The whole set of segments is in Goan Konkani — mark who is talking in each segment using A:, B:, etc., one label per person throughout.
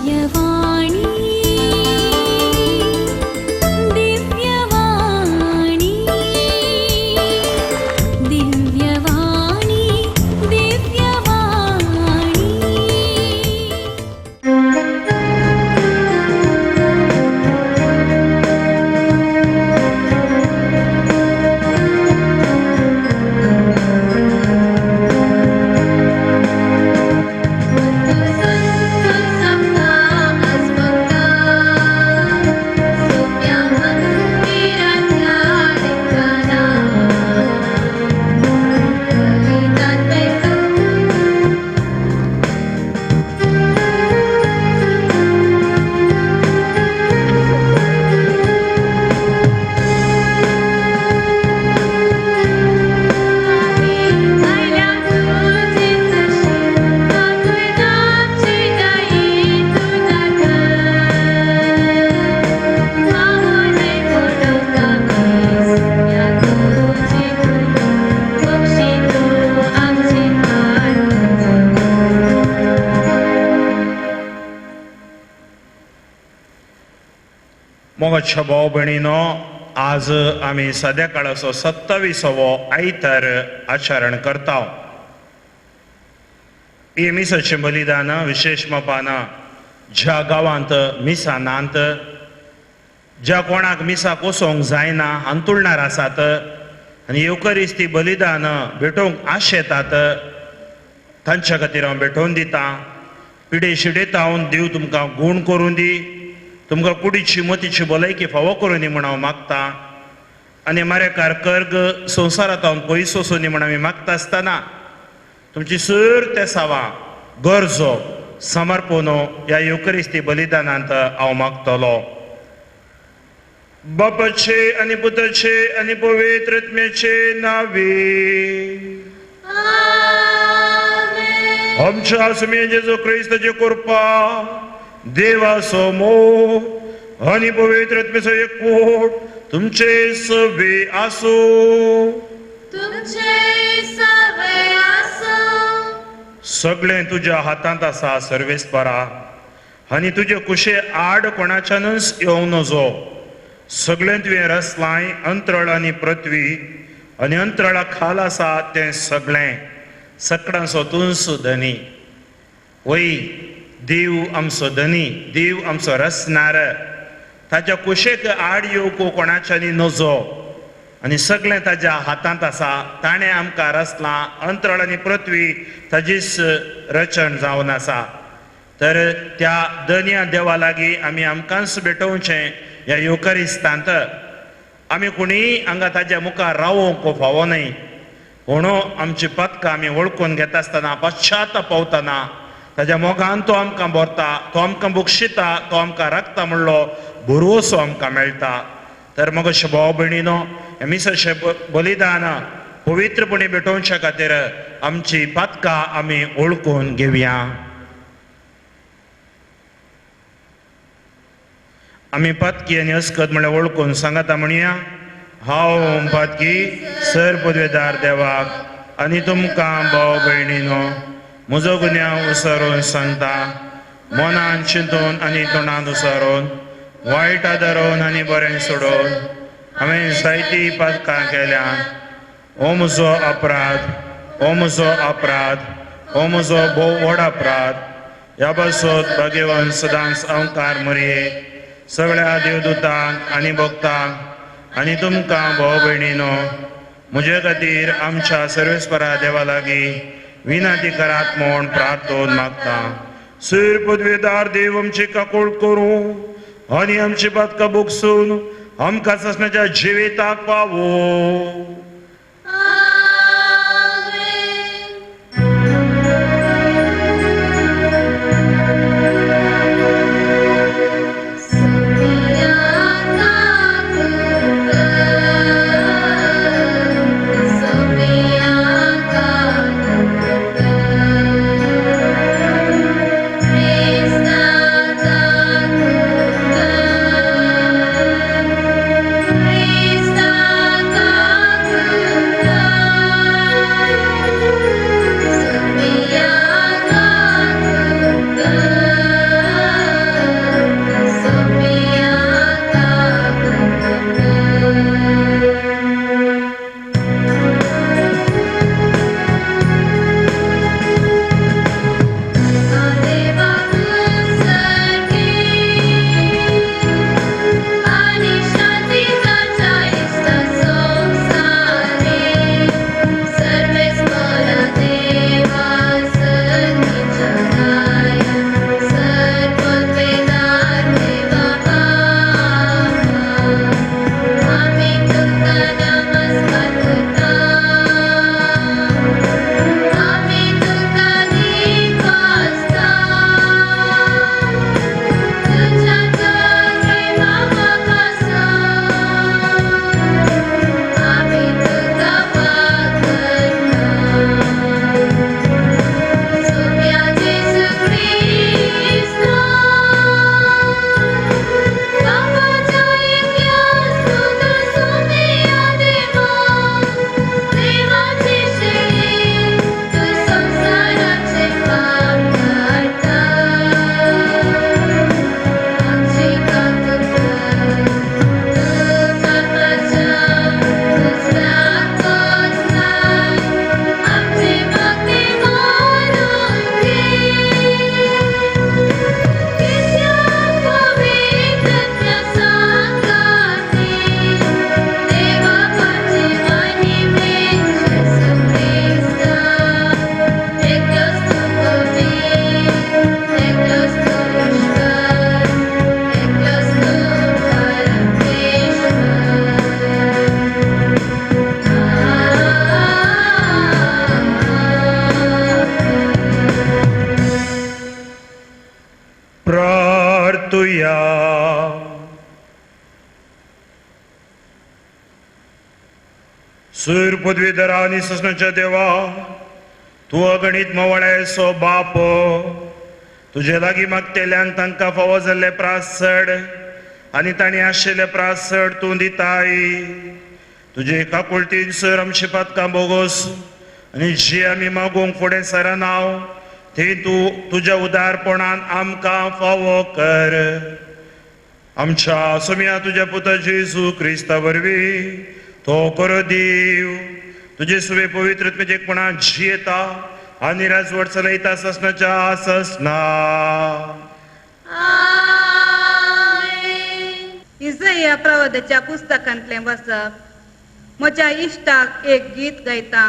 A: दिव्यवाणी दिव्यवाणी दिव्यवाणी दिव्यवाणी।
B: मोगाच्या भाव भयणीनो, आज आमी सद्या काळाचो 27वो आयतार आचरण करता। ही मिसाचें बलिदान विशेश मापान ज्या गांवांत मिसा नात, ज्या कोणाक मिसाक वचोंक जायना अंतुळणार आसात आनी येवकरिस्ती बलिदान भेटोवंक आशेतात तांच्या खातीर हांव भेटोवन दितां। पिडे शिडेतावन देव तुमकां गूण करूं दी, तुमकां कुडीची मतीची भलायकी फावो करूं दी म्हूण हांव मागता। आनी मारेकार कर्ग संवसारांत पयस वचूं दी म्हूण आमी मागता आसतना तुमची सर तेसावां गरजो समर्पण ह्या येवकरिस्ती बलिदानांत हांव मागतलो। बापाचे आनी पुताचे आनी पवित्र आत्म्याचे नांवे आमच्या स्वामी जेजू क्रिस्ताची कृपा, देवाचो मोग आनी पवित्र आत्म्याचो एकवट तुमचे सवे आसूं।
C: तुमचे सवे आसूं।
B: सगळें तुज्या हातांत आसा सर्वेस्परा, आनी तुजे कुशे आड कोणाच्यानूच येवं नजो। सगळें तुवें रसलाय अंतराळ आनी पृथ्वी आनी अंतराळा खाल आसा तें सगळें सकडांचो तूंच धनी। वय देव आमचो धनी, देव आमचो रसनार, ताच्या कुशेक आड येवंक कोणाच्यानी नजो आनी सगळें ताज्या हातांत आसा। ताणें आमकां रचलां, अंतराळ आनी पृथ्वी ताजीच रचण जावन आसा। तर त्या दनया देवा लागीं आमी आमकांच भेटोवचें ह्या येवकरिस्तांत। आमी कोणीय हांगा ताज्या मुखार रावोवंक फावो न्हय, म्हणून आमची पदकां आमी वळखून घेता आसतना पश्चाताप पावतना ताज्या मोगान तो आमकां भरता, तो आमकां बक्षिता, तो आमकां राखता म्हणलो भरवसो आमकां मेळटा। तर मग भाव भयणीनो, मिसाचें बलिदान पवित्रपणी भेटोवच्या खातीर आमची पातकां आमी वळखून घेवया। आमी पातकी आनी अस्कत म्हणल्यार वळखून सांगाता म्हणया, हांव पातकी सर पदवेदार देवाक आनी तुमकां भाव भयणीनो म्हजो गुन्यांव उसरून सांगता, मनान चिंतून आनी तोंडान उसरून, वायट आदारून आनी बरें सोडून हांवें जायतीं पातकां केल्या। हो म्हजो अपराध, हो म्हजो अपराध, हो म्हजो भोव व्हड अपराध। ह्या पासत भाग्यवान सदांच अंकार मरये सगळ्या देवदूतांक आनी भक्तांक आनी तुमकां भाव भयणीनो म्हजे खातीर आमच्या सर्वेस्परा देवा लागीं विनंती करात म्हूण प्रार्थोन मागता। सूर पदवेदार देव आमची काकूळ करूं आनी आमची पातकां भोगसून आमकां सासणाच्या जिविताक पावो।
C: Krista.
B: प्रार्थुया. सूर पदवीधरा आनी ससनाच्या देवा, तूं अगणीत मोवाळ्याचो बाप, तुजे लागीं मागतेल्यांक तांकां फावो जाल्ले प्रासड आनी तांणी आशिल्ले प्रासड तूं दिताय. तुजे काकुळटीन सर आमची पातकां बोगोस आनी जी आमी मागूंक फुडें सरना ती तूं तुज्या उदारपणान आमकां फावो कर. आमच्या सोम्या तुज्या पुता जेजू क्रिस्ता वरवीं तो करो देव तुजे सुवे पवित्र एकपणा जियेता आनी राजवट चलयता ससनाच्या ससना.
D: इजया प्रवादाच्या पुस्तकांतलें वाचप. म्हज्या इश्टाक एक गीत गायता,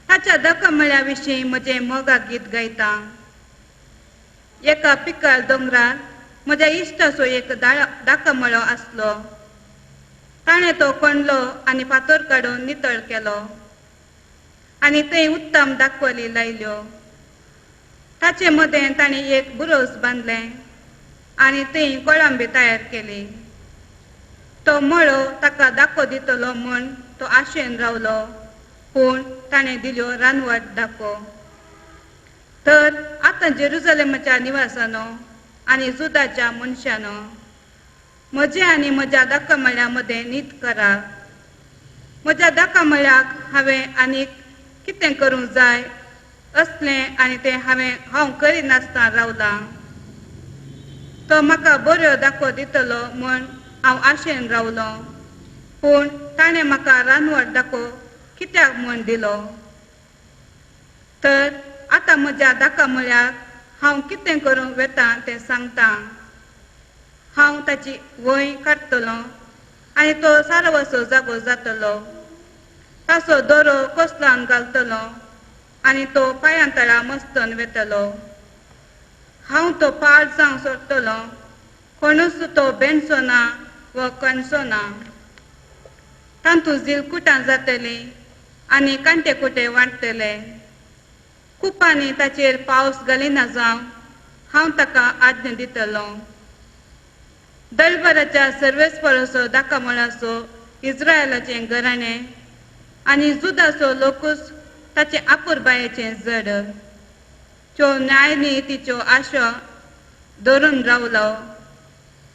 D: ताच्या दखमळ्या विशीं म्हजें मोगा गीत गायता. एका पिकाळ दोंगरार म्हज्या इश्टाचो एक दाकमळो आसलो. ताणें तो खणलो आनी फातर काडून नितळ केलो आनी थंय उत्तम दाखवली लायल्यो. ताचे मदें ताणें एक बुरोस बांदलें आनी थंय कोळंबी तयार केली. तो मळो ताका दाखो दितलो म्हूण तो आशेन रावलो, पूण ताणें दिल्यो रानवट दाखो. तर आतां जेरुजलेमाच्या निवासानो आनी जुदाच्या मनशानो, म्हजे आनी म्हज्या दाखमळ्या मदें नीत करा. म्हज्या दाखमळ्याक हांवें आनीक कितें करूंक जाय असलें आनी तें हांव करिनासतना रावलां. तो म्हाका बऱ्यो दाखो दितलो म्हूण हांव आशेन रावलो, पूण ताणें म्हाका रानवट दाखो कित्याक म्हूण दिलो? तर आतां म्हज्या दाखमळ्याक हांव कितें करूंक वेता तें सांगता. हांव ताची वंय काडटलो आनी तो सारवसो जागो जातलो. ताचो दोरो कोसलान घालतलो आनी तो पांयां तळा मस्तन वेतलो. हांव तो पाळ जावंक सोडटलो, कोणूच तो बेणचो ना वा कणचो ना. तातूंत झिलकुटां जातलीं आनी कांटे कुटे वाडटले. कुपांनी ताचेर पावस घालिना जावं हांव ताका आज्ञा दितलो. दलभराच्या सर्वेस्पराचो दाकामळाचो इस्रायलाचें घराणें आनी जुदाचो लोकूच ताचे आपुरबायेचें जड त्यो न्यायनितीच्यो आशा धरून रावलो,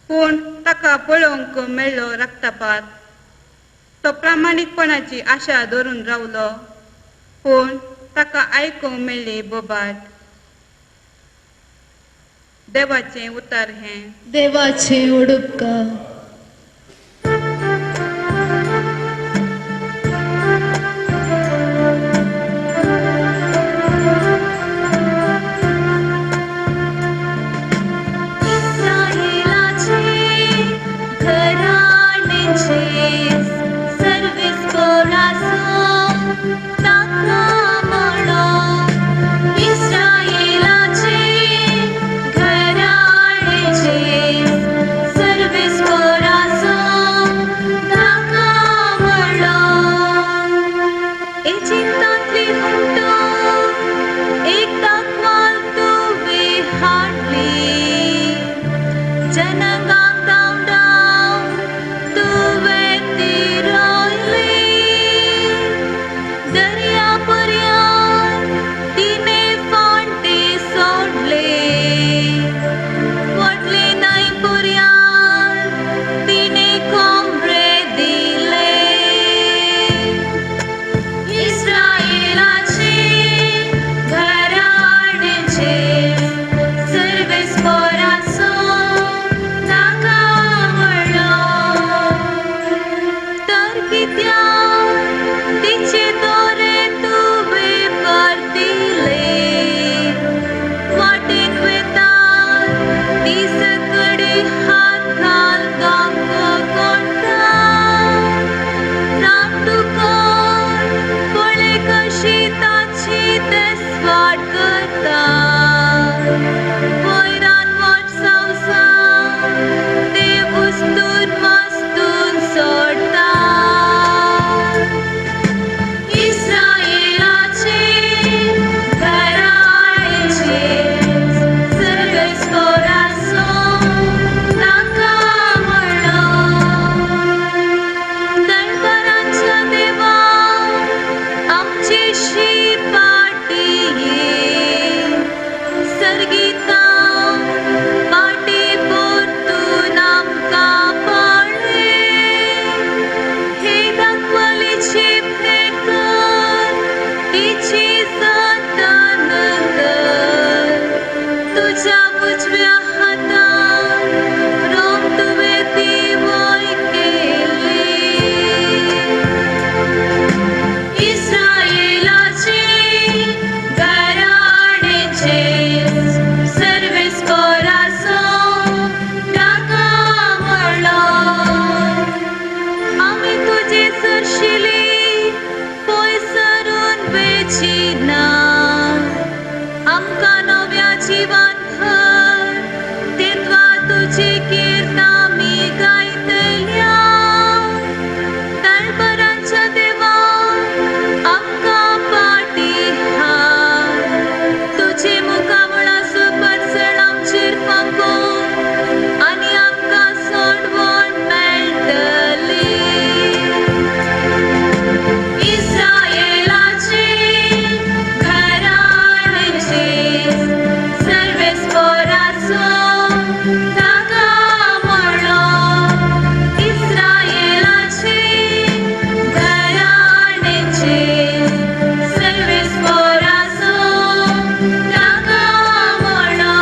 D: पूण ताका पळोवंक मेळ्ळो रक्तपात. तो प्रामाणीकपणाची आशा धरून रावलो, पूण ताका आयकूंक मेळ्ळी बोबाट. देवाचें उतर हें.
E: देवाचें उडुपका.
A: इस्रायेलाचे घराण्याचे सर्वेस्पराचो ताका म्हणो. इस्रायेलाचे घराण्याचे सर्वेस्पराचो आशिल्ली पयसरून वेची ना आमकां नव्या जिवन भर तेत्वा तुजी कीर्त आमी गायतल्या दळबरांच्या देवा आमकां पाटी हाड तुजे मुखामळाचो परजळ आमचेर फांको आनी आमकां सोडवण मेळटली. इस्रायलाचे घराण्याचे सर्वेस्पराचो ताका म्हणलो. इस्रायलाचे घराण्याचे सर्वेस्पराचो ताका म्हणलो.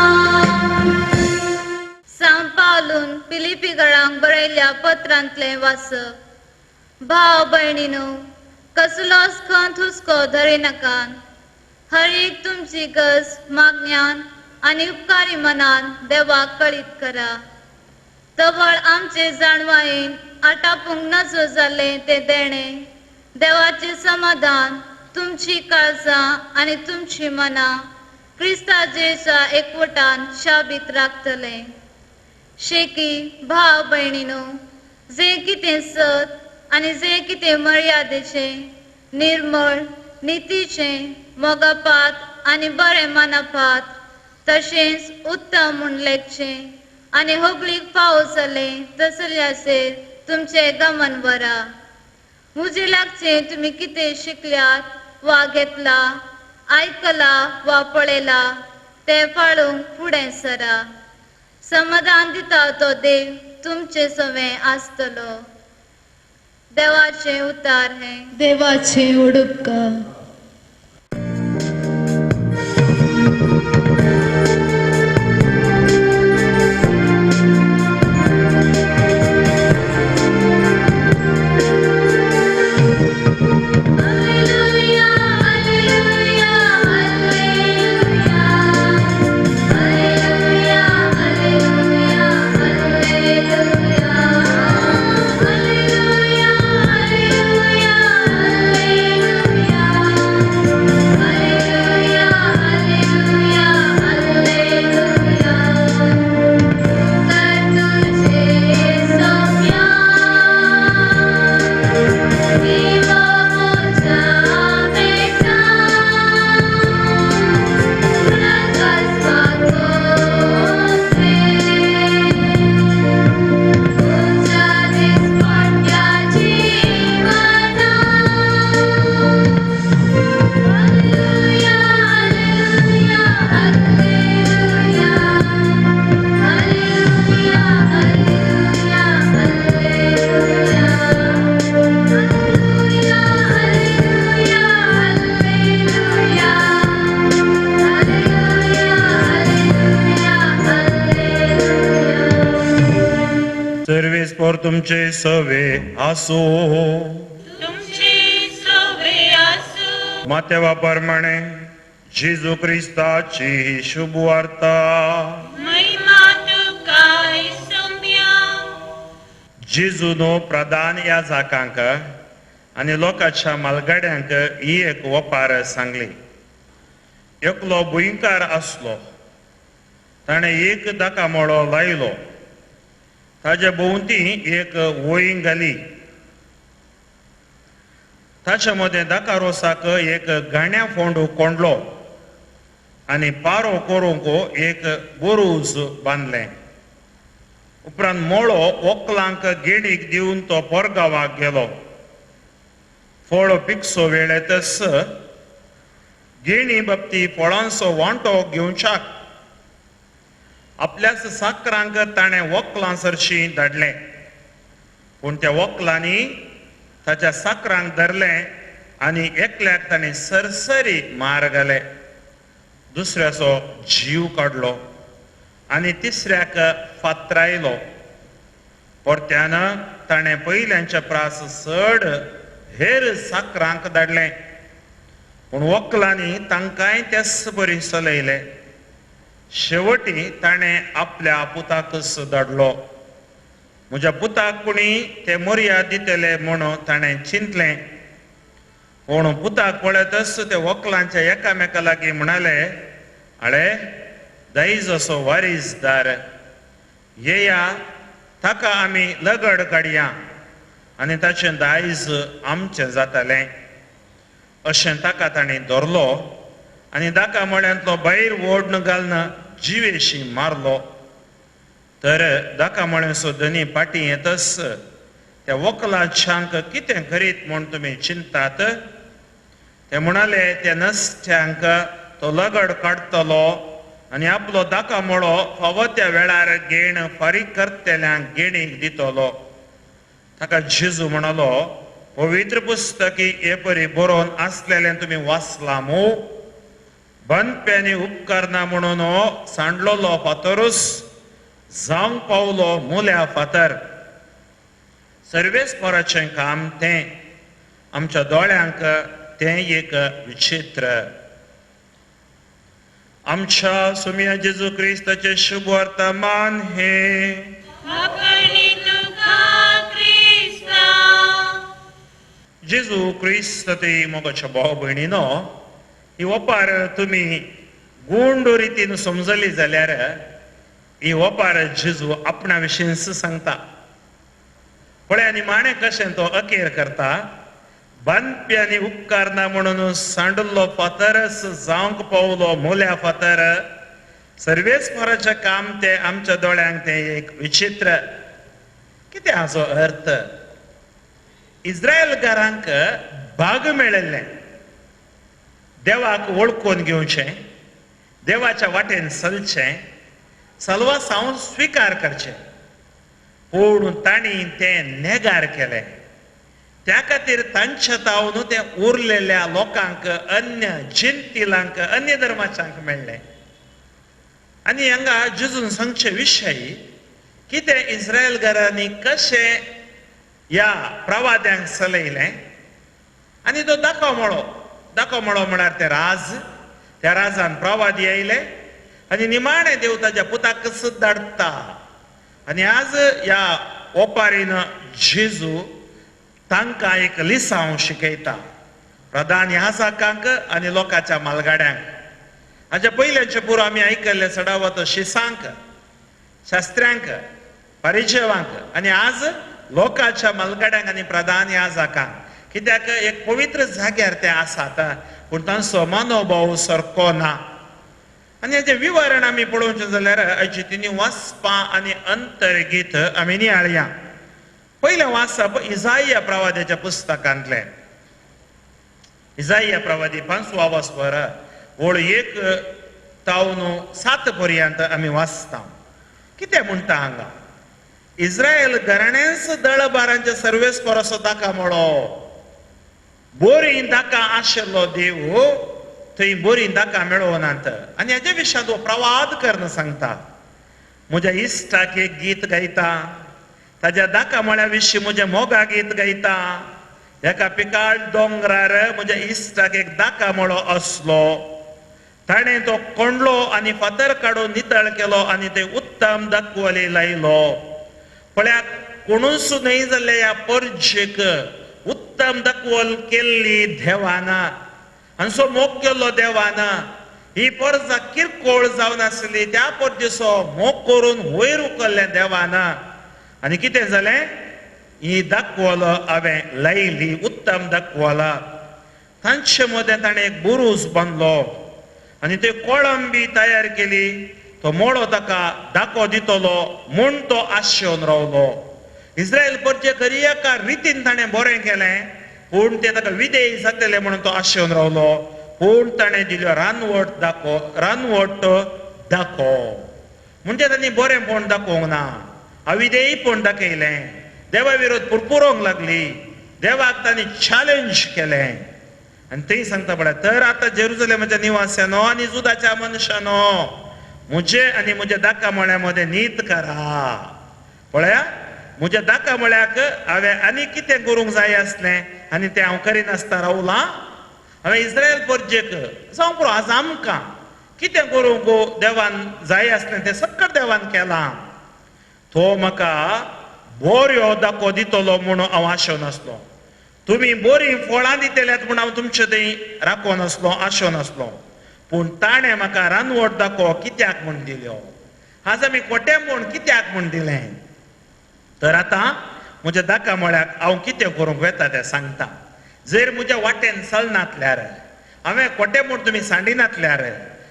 C: सांत पावलून फिलिपीकरांक बरयल्ल्या पत्रांतलें वाचप. भाव भयणीनो, कसलोच खंत हुस्को धरिनाकात. हर एक तुमची गरज मागण्यान आनी उपकारी मनान देवाक कळीत करा. तवळ आमचे जाणवायेन आटापूंक नजो जाल्लें तें देणें देवाचें समाधान तुमची काळजां आनी तुमची मनां क्रिस्ताजेच्या एकवटान शाबीत राखतलें. शेकी भाव भयणीनो, जें कितें सत आनी जें कितें मर्यादेचें, निर्मळ, नितीचें, मोगापात आनी बरें मनापात तशेंच उत्तम म्हूण लेखचें आनी होगळीक फावो जालें तसल्याचेर तुमचें गमन व्हरा. म्हजे लागचें तुमी कितें शिकल्यात वा घेतलां, आयकलां वा पळयलां तें पाळूंक फुडें सरा. समाधान दिता तो देव तुमचे सवें आसतलो. देवाचें उतार हें.
E: देवाचे उडुपकार.
A: Alleluia, alleluia, alleluia. Alleluia, alleluia, alleluia. Alleluia, alleluia, alleluia. Alleluia, alleluia, alleluia. कर तुझे सोम्या दिवा म्हज्या मेळटा प्रकाशपाचो तुज्या दिसपट्ट्या जिवना. Alleluia, alleluia, alleluia. Alleluia, alleluia, alleluia. Alleluia, alleluia, alleluia. Alleluia, alleluia, alleluia.
B: सर्वेस्पर तुमचे सवे आसो.
C: तुमचे सवे आसूं.
B: मातेवा प्रमाणे जेजू क्रिस्ताची शुभ वार्ता.
C: महिमा तुका सोम्या.
B: जेजूनो प्रधान याजकांक आनी लोकांच्या मालगाड्यांक ही एक वपार सांगली. एकलो भुंयकार आसलो. ताणें एक दाकामोळो लायलो. ताजे भोंवती एक वंय घाली. ताच्या मदें दाका रोसाक एक गाण्या फोंड कोंडलो आनी पारो करूंक एक बुरूज बांदलें. उपरांत मोळो वकलांक गेणीक दिवन तो पोरगांवाक गेलो. फळ पिकसो वेळेतच गेणी बाबती फळांचो वांटो घेवच्याक आपल्याच साकरांक ताणें वकलां सरशीं धाडलें. पूण त्या वकलांनी ताच्या साकरांक धरलें आनी एकल्याक ताणें सरसरी मार घाले, दुसऱ्याचो जीव काडलो आनी तिसऱ्याक फातरायलो. परत्यान ताणें पयल्यांच्या प्रास चड हेर साकरांक धाडलें. पूण वकलांनी तांकांय तेच बरी चलयले. शेवटी ताणें आपल्या पुताकच धाडलो. म्हज्या पुताक कोणी ते मोरया दितले म्हणून ताणें चिंतलें. पूण पुताक पळयतच ते वकलांच्या एकामेका लागीं म्हणाले, आळे दायज असो वारीसदार येया, ताका आमी लगड काडया आनी ताचें दायज आमचें जातालें. अशें ताका ताणें धरलो आनी दाका मळ्यांतलो भायर ओडन घालून जिवेशी मारलो. तर दाका मळ्यांचो धनी फाटीं येतच त्या वकलाच्यांक कितें करीत म्हूण तुमी चिंतात? ते म्हणाले, त्या नसत्यांक तो लगड काडटलो आनी आपलो दाका मळो फावो त्या वेळार घेण फारीक करतल्यांक घेणीक दितलो. ताका जेजू म्हणालो, पवित्र पुस्तकी हे परी बरोवन आसलेलें तुमी वाचलां मू? बांदप्यांनी उपकारना म्हणून सांडलोलो फातरूच जावंक पावलो मुल्या फातर. सर्वेस्पराचें काम तें, आमच्या दोळ्यांक तें एक विचित्र. आमच्या सुमिया जेजू क्रिस्ताचें शुभ वर्तमान हें. जेजू क्रिस्त ते मोगाच्या भाव भयणीनो, ही ओपार तुमी गुंड रितीन समजली जाल्यार ही ओपार जेजू आपणा विशींच सांगता. पळय आनी माणे कशें तो अखेर करता, बांदप्यांनी उपकारना म्हणून सांडलो फातरच जावंक पावलो मोल्या फातर. सर्वेस्पराचें काम तें, आमच्या दोळ्यांक तें एक विचित्र. कितें हाचो अर्थ? इस्रायलकारांक भाग मेळिल्लें देवाक वळखून घेवचें, देवाच्या वाटेन चलचें, सलवासांव स्विकार करचें, पूण तांणी तें नेगार केलें. त्या खातीर तांच्या तावन तें उरलेल्या लोकांक, अन्य जिंतिलांक, अन्य धर्माच्यांक मेळ्ळें. आनी हांगा जेजून सांगचे विशय कितें इस्रायलकारांनी कशें ह्या प्रवाद्यांक चलयलें आनी तो दाखो मळो, दाखो मळो म्हळ्यार ते राज, त्या राजान प्रवादी आयले आनी निमाणें देव ताच्या पुताकच धाडटा. आनी आज ह्या ओपारीन जेजू तांकां एक लिसांव शिकयता, प्रधान याजकांक आनी लोकांच्या मालगाड्यांक. हाच्या पयल्याचे पुरो आमी आयकल्ले चडावत शिसांक, शास्त्र्यांक, परिचयवांक आनी आज लोकांच्या मालगाड्यांक आनी प्रधान याजकांक. कित्याक एक पवित्र जाग्यार ते आसात, पूण तांचो मनोभाव सारको ना. आनी हाचें विवरण आमी पळोवचें जाल्यार हाची तिनी वाचपां आनी अंतर्गीत आमी नियाळया. पयलें वाचप इजाया प्रवाद्याच्या पुस्तकांतलें. इजाया प्रवादी 5 वाचपर ओळ 1 तावन 7 पर्यंत आमी वाचता. कितें म्हणटा हांगा? इस्रायल घराण्यांच दळबारांचे सर्वेस्पर असो ताका मळो, बोरी ताका आशिल्लो देव थंय बोरी ताका मेळोवनात. आनी हाजे विशयांत हो प्रवाद करून सांगता, म्हज्या इश्टाक एक गीत गायता, ताज्या दाका मळ्या विशीं म्हजें मोगा गीत गायता. एका पिकाळ दोंगरार म्हज्या इश्टाक एक दाका मळो आसलो, ताणें तो कोंडलो आनी फातर काडून नितळ केलो आनी ते उत्तम दाखवली लायलो. पळया कोणूच न्हय जाल्ल्या ह्या परजेक उत्तम दाखवल केल्ली देवाना, हांचो मोग केल्लो देवाना. ही परजा किरकोळ जावन आसली, त्या परजेचो मोग करून वयर उखल्लें देवाना. आनी कितें जालें? ही दाखवल हांवें लायली, उत्तम दाखवला. तांचे मदें ताणें एक बुरूज बांदलो आनी ते कोळंबी तयार केली. तो मोडो ताका दाखो दितलो म्हूण तो आशेवन रावलो. इस्रायल परजे खरी एका रितीन ताणें बरें केलें, पूण तें ताका विदेय जातलें म्हणून तो आशेवन रावलो. पूण ताणें दिल्यो रानवट दाखो, रानवट दाखो म्हणजे तांणी बरेंपण दाखोवंक ना, अविदेयपण दाखयलें. देवा विरोध पुरपुरोंक लागली, देवाक तांणी चॅलेंज केलें. आनी थंय सांगता पळय, तर आतां जेरुजलेमाच्या निवास्यानो आनी जुदाच्या मनशानो, म्हजे आनी म्हज्या दाका मळ्या मदें नीत करा. पळया म्हज्या दाका मळ्याक हांवें आनी कितें करूंक जाय आसलें आनी तें हांव करिनासतना रावलां. हांवें इस्रायल परजेक जावं पुरो, आज आमकां कितें करूंक देवान जाय आसलें तें सक्कट देवान केलां. तो म्हाका बऱ्यो दाखो दितलो म्हूण हांव आशो नासलो. तुमी बरीं फळां दितल्यात म्हूण हांव तुमचे थंय राखो नासलो, आशो नासलो. पूण ताणें म्हाका रानवट दाखो कित्याक म्हूण दिल्यो? आज आमी कोटे म्हूण कित्याक म्हूण दिलें? तर आतां म्हज्या दाका म्हळ्याक हांव कितें करूंक वेता तें सांगता. जर म्हज्या वाटेन चलनातल्यार, हांवें कोटे म्हूण तुमी सांडिनातल्यार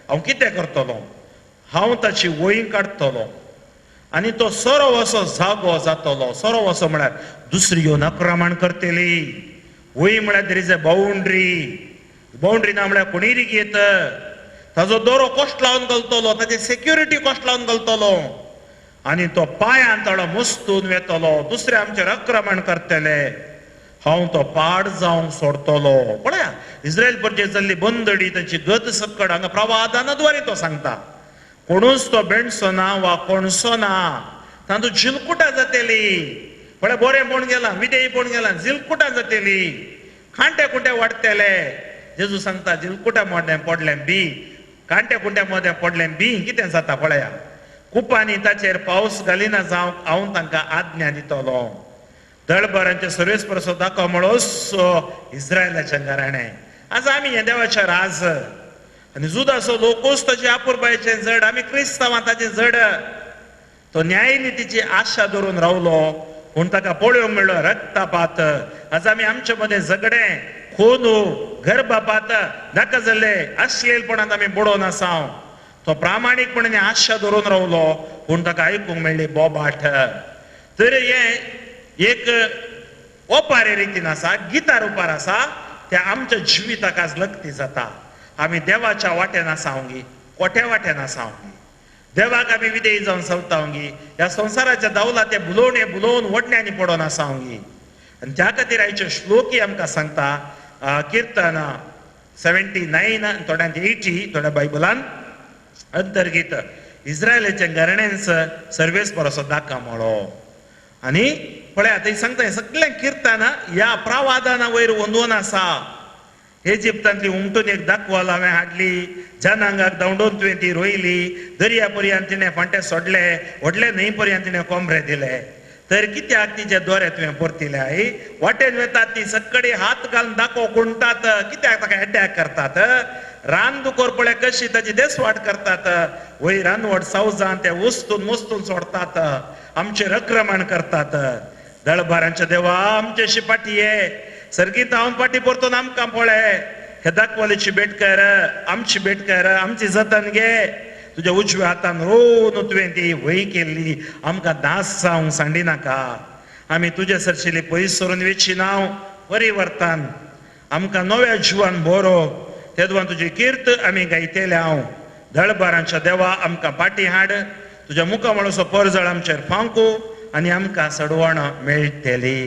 B: हांव कितें करतलो? हांव ताची वंय काडटलो आनी तो सोरो असो जागो जातलो. सोरो असो म्हळ्यार दुसरी येवन आक्रमण करतली. वंय म्हळ्यार there is a boundary. Boundary ना म्हळ्यार कोणीय येत ताजो दोरो कश्ट लावन घालतलो, ताची सेक्युरिटी कश्ट लावन घालतलो आनी तो पांयान तळो मस्तून वेतलो, दुसरे आमचेर आक्रमण करतले. हांव तो पाड जावंक सोडटलो. पळया इस्रायल परचेर जाल्ली बंदडी, तांची गत सकड हांगा प्रवादाना द्वारे तो सांगता. कोणूच तो बेणसो ना वा कोणसो ना, तातूंत झिलकुटां जातली. पळय बरें पळोवन गेलां, विदेय पळोवन गेलां, झिलकुटां जातली, कांटे कुंटे वाडटले. जेजू सांगता झिलकुटां मोडें पडलें बी, कांटे कुंट्या मदें पडलें बी, कितें जाता पळया. कुपांनी ताचेर पावस घालिना जावंक हांव तांकां आज्ञा दितलो. दळभरांचे सर्वेस्परसो दाखो म्हणो इस्रायलाच्या घराणें. आज आमी हें देवाचें राज आनी जुदाचो लोकूच ताचे आपुरबायचें जड, आमी क्रिस्तांवां ताचें जड. तो न्यायनितीची आशा धरून रावलो पूण ताका पळोवंक मेळ्ळो रक्तपात. आज आमी आमचे मदें झगडें, खून, गर्भपात नाका जाल्ले अश्लीलपणांत आमी बुडोवन आसा. तो प्रामाणीकपणान आशा धरून रावलो पूण ताका आयकूंक मेळ्ळी बोबाट. तर हें एक ओपारे रितीन आसा, गिता रुपार आसा, त्या आमच्या जिविताक आज लक्ती जाता. आमी देवाच्या वाटेन आसावंगी, कोट्या वाटेन आसावंगी, देवाक आमी विदेयी जावन चलतावंगी, ह्या संवसाराच्या दावला ते बुलोवणे बुलोवन वडण्यांनी पडोवन आसावंगी. आनी त्या खातीर आयचे श्लोकी आमकां सांगता, किर्तन 79 थोड्यांत 80 थोड्या बायबलान अंतर्गीत इस्रायलाच्या घराण्यांच सर्वेस बरोसो दाखा म्हळो. आनी पळया थंय सांगता हें सगळें किर्तन ह्या प्रवादाना वयर वंदोवन आसा. इजिप्तांतली उमटून एक दाखवाल हांवें हाडली, जनांगाक धांवडोवन तुवें ती रोयली, दर्या पर्यंत तिणें फांटे सोडले, व्हडले न्हंय पर्यंत तिणें कोमरे दिले. तर कित्याक तिचे दोरे तुवें परतिले? आई वाटेन वेतात ती सकडी हात घालून दाखो कुंटात, कित्याक ताका एटॅक करतात? रान दुकोर पळय कशी ताची देसवाट करतात, वयर रानवट सावजान ते उस्तून मुस्तून सोडतात, आमचेर आक्रमण करतात. दळभारांच्या देवा आमचे शिपाटी ये, सर्गीत हांव पाटी परतून आमकां पळय, हे दाखवालीची भेट कर, आमची भेट कर, आमची जतन घे. तुज्या उजव्या हातान रोवन तुवें ती वय केल्ली, आमकां दास जावंक सांडी नाका. आमी तुजे सरशिल्ली पयस सरून वेची नांव परिवर्तन, आमकां नव्या जिवान बरो, तेदवान तुजी कीर्त आमी गायतले. हांव दळभारांच्या देवा आमकां पाटी हाड, तुज्या मुखा म्हणसो परजळ आमचेर फांकू आनी आमकां सडवण मेळटली.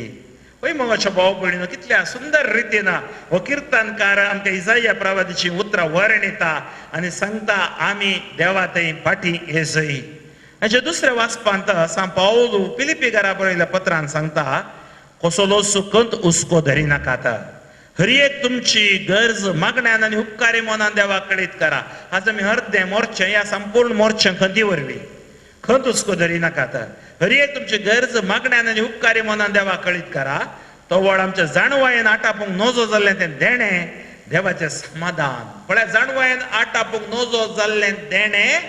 B: पळय मोगाच्या भाव भयणीनो, कितल्या सुंदर रितीन हो किर्तनकार आमकां इजाया प्रवादीची उतरां वर्णिता आनी सांगता आमी देवा थंय फाटीं येजय. हाचे दुसऱ्या वाचपांत सांत पावलू फिलिपी घरा बरयल्ल्या पत्रान सांगता, कसलोच कंत हुस्को धरिनाकात, हर एक तुमची गरज मागण्यान आनी उपकारी मनान देवाक कळीत करा. आज आमी अर्दें मोर्चें ह्या संपूर्ण मोर्चें खंती वरवीं खंत हुस्को धरिनाकात, हर एक तुमची गरज मागण्यान आनी उपकारी मनान देवाक कळीत करा. तवळ आमच्या जाणवायेन आटापूंक नजो जाल्लें तें देणें देवाचें समाधान. पळय, जाणवायेन आटापूंक नजो जाल्लें देणें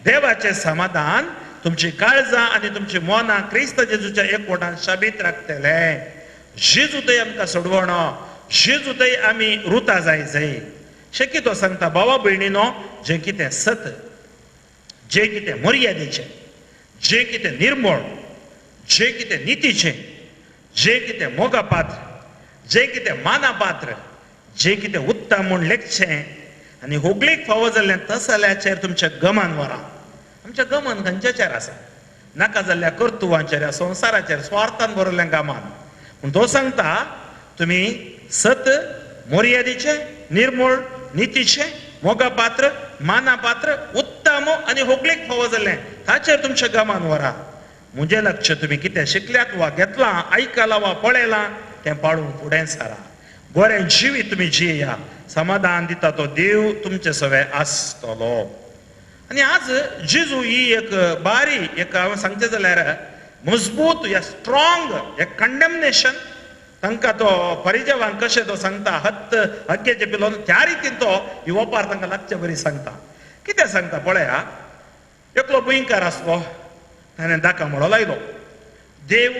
B: देवाचें समाधान तुमची काळजां आनी तुमची मनां क्रिस्त जेजूच्या एकवटान शाबीत राखतले. जेजू थंय आमकां सोडवणो, जेजू थंय आमी रुता जाय जाय. शक्य तो सांगता भावा भयणीनो, जें कितें सत, जें कितें मर्यादेचें, जें कितें निर्मळ, जें कितें नितीचें, जें कितें मोगापात्र, जें कितें मानापात्र, जें कितें उत्तम म्हूण लेखचें आनी होगळीक फावो जाल्लें तसल्याचेर तुमचें गमन व्हरा. आमचें गमन खंयच्याचेर आसा? नाका जाल्ल्या कर्तुवांचेर, ह्या संवसाराचेर, स्वार्थान भरिल्लें गमन. पूण तो सांगता तुमी सत, मर्यादेचें, निर्मळ, नितीचें, मोगापात्र, मानापात्र, उत्तम आनी होगळीक फावो जाल्लें ताचेर तुमचें गमन व्हरा. म्हजें लक्ष तुमी कितें शिकल्यात वा घेतलां, आयकलां वा पळयलां तें पाळूंक फुडें सरा. बरें जिवीत तुमी जिया, समाधान दिता तो देव तुमचे सवे आसतलो. आनी आज जेजू ही एक बारी एक हांवें सांगचें जाल्यार मजबूत ह्या स्ट्रॉंग हे कंडेमनेशन तांकां तो परिजवांक कशें तो सांगता हत्त हग्गेचे पिलो त्या रितीन तो ही ओपार तांकां लागचे बरी सांगता. कितें सांगता पळया, एकलो भुंयकार आसलो, ताणें दाका म्हणो लायलो, देव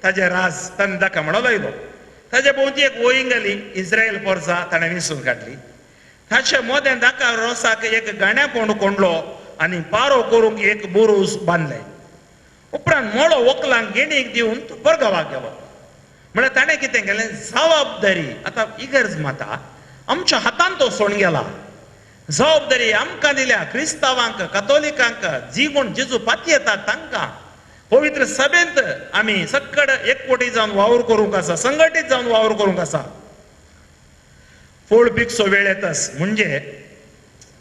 B: ताजे राज, ताणें दाका म्हणो लायलो, ताजे भोंवती एक वोयींग घाली, इस्रायल पोरसा ताणें विसून काडली, ताचे मोदें दाका रोसाक एक गाण्या कोंड कोंडलो आनी पारो करूंक एक बुरूज बांदलें. उपरांत मोळो वकलांक गेणीक दिवन तो परगांवाक गेलो. म्हळ्यार ताणें कितें केलें, जबाबदारी आतां इगर्ज माता आमच्या हातान तो सोडून गेला, जबाबदारी आमकां दिल्या, क्रिस्तांवांक, कतोलिकांक, जी कोण जेजू पातयेतात तांकां. पवित्र सभेंत आमी सक्कड एकवटी जावन वावर करूंक आसा, संघटीत जावन वावर करूंक आसा. फळ पिकचो वेळ येतास म्हणजे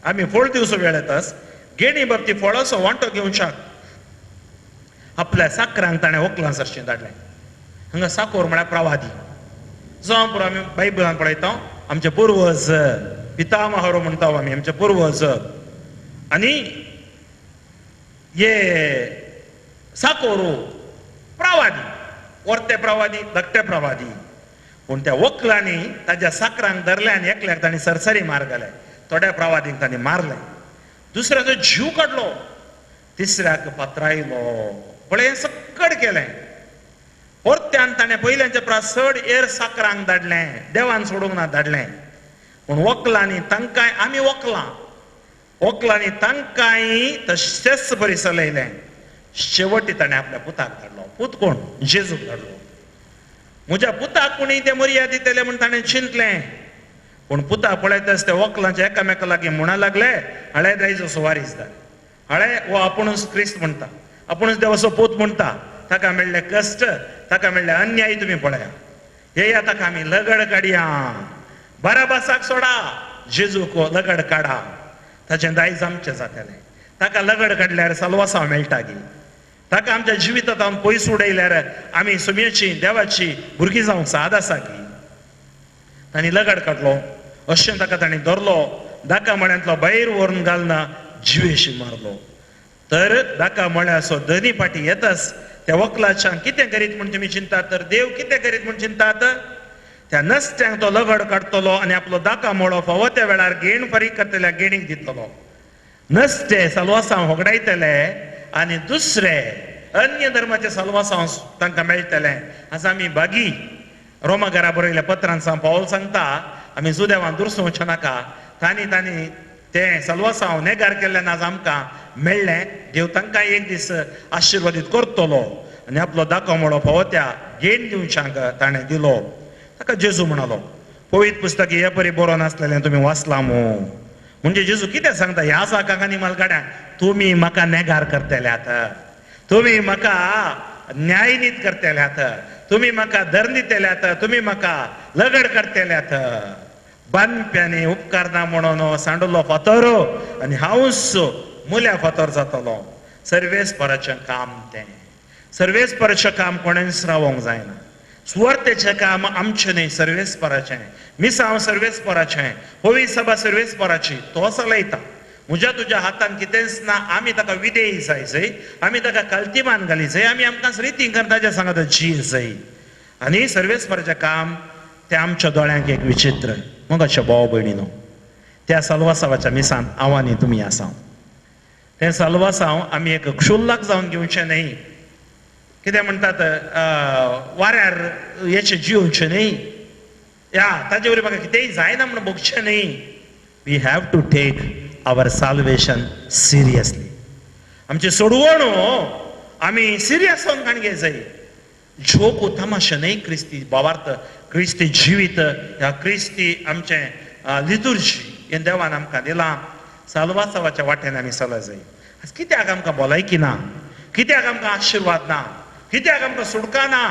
B: आमी फळ दिवचो वेळ येतास, गेणी बाबती फळाचो वांटो घेवच्याक आपल्या साकरांक ताणें वकलां सरशीं धाडलें. हांगा साकोर म्हळ्यार प्रवादी, जावं पुरो आमी बायबलान पळयता, आमचे पुर्वज पितामहरो म्हणटा आमी, आमचे पुर्वज. आनी हे साकोरो प्रवादी, वर्ते प्रवादी, धाकटे प्रवादी, पूण त्या वकलांनी ताज्या साकरांक धरले आनी एकल्याक तांणी सरसरी मार घाले, थोड्या प्रवादींक तांणी मारले, दुसऱ्याचो जीव काडलो, तिसऱ्याक पात्रायलो, पळय सक्कड केलें. परत्यान ताणें पयल्यांच्या प्रास चड एर साकरांक धाडलें, देवान सोडूंक ना धाडलें, पूण वकलांनी तांकांय, आमी वकलां, वकलांनी तांकांय तशेंच बरी चलयलें. शेवटी ताणें आपल्या पुताक धाडलो. पूत कोण? जेजूक धाडलो. म्हज्या पुताक कोणी ते मर्याद दितले म्हूण ताणें चिंतलें, पूण पुता पळयताच ते वकलांचे एकामेका लागीं म्हणा लागले, हळे दायजो सुवारीस जाले, हळे हो आपुणूच क्रिस्त म्हणटा, आपुणूच देवाचो पूत म्हणटा, ताका मेळ्ळे कश्ट, ताका मेळ्ळे अन्याय तुमी पळया, येया ताका आमी लगड काडया, बाराबासाक सोडा, जेजूक लगड काडा, ताचें दायज आमचें जातलें, ताका लगड काडल्यार साल्वासांव मेळटा गी, ताका आमच्या जिवितांत पयस उडयल्यार आमी सुमयेची देवाची भुरगीं जावंक साद आसा की. तांणी लगड काडलो, अशें ताका तांणी धरलो, दाका मळ्यांतलो भायर व्हरून घालना जिवेशी मारलो. तर दाका मळ्याचो धनी फाटी येताच त्या वकलाच्यान कितें करीत म्हूण तुमी चिंतात, तर देव कितें करीत म्हूण चिंतात, त्या नसत्यांक तो लगड काडटलो आनी आपलो दाका मळो फावो त्या वेळार गेण फारीक करतल्या गेणीक दितलो, नसते साल्वासांव होगडायतले आनी दुसरे अन्य धर्माचे साल्वासांव तांकां मेळटलें. आज आमी बागी रोमा घरा बरयल्या पत्रान सांग पावल सांगता, आमी जुदेवान दुरसोवचें नाका, तांणी तांणी तें साल्वासांव नेगार केल्ल्यान आज आमकां मेळ्ळें, देव तांकां एक दीस आशिर्वादीत करतलो. आनी आपलो दाको मळो फावो त्या गेण दिवच्यांक ताणें दिलो. ताका जेजू म्हणालो, पवित्र पुस्तक हे परी बरो नासलेलें तुमी वाचलां मू. म्हणजे जेजू कितें सांगता ह्या साकांक आनी मालगाड्यांक, तुमी म्हाका नेगार करतल्यात, तुमी म्हाका न्यायनीत करतल्यात, तुमी म्हाका धर दितल्यात, तुमी म्हाका लगड करतल्यात. बांदप्यांनी उपकारना म्हणून सांडलो फातर आनी हांवूच मुल्या फातर जातलो. सर्वेस्पराचें काम तें, सर्वेस्पराचें काम कोणेंच रावोंक जायना. सुवार्थेचें काम आमचें न्हय, सर्वेस्पराचें. मिसांव सर्वेस्पराचें, होवी सभा सर्वेस्पराची, तो चलयता. म्हज्या तुज्या हातान कितेंच ना, आमी ताका विधेयी जाय जय, आमी ताका कल्तिमान घाली जय, आमी आमकां रितीन कर ताज्या सांगात जी जय. आनी सर्वेस्पराचें काम तें आमच्या दोळ्यांक एक विचित्र. मग अशें भाव भयणीनो, त्या साल्वासांवाच्या मिसान हांव आनी तुमी आसा. तें साल्वासांव आमी एक क्षुल्लक जावन घेवचें न्हय. कितें म्हणटात, वाऱ्यार हेचें जिवचें न्हय, ह्या ताजे वरी म्हाका कितेंय जायना म्हूण भोगचें न्हय. We have to take our salvation seriously. आमची सोडवण आमी सिरियस जावन काणगे जाय. जोक तमाशे न्हय क्रिस्ती भावार्थ, क्रिस्ती जिवीत, ह्या क्रिस्ती आमचें लितुर्जी हें देवान आमकां दिलां. साल्वासांवाच्या वाटेन आमी चल जाय. आज कित्याक आमकां भलायकी ना, कित्याक आमकां आशिर्वाद ना, कित्याक आमकां सुटका ना?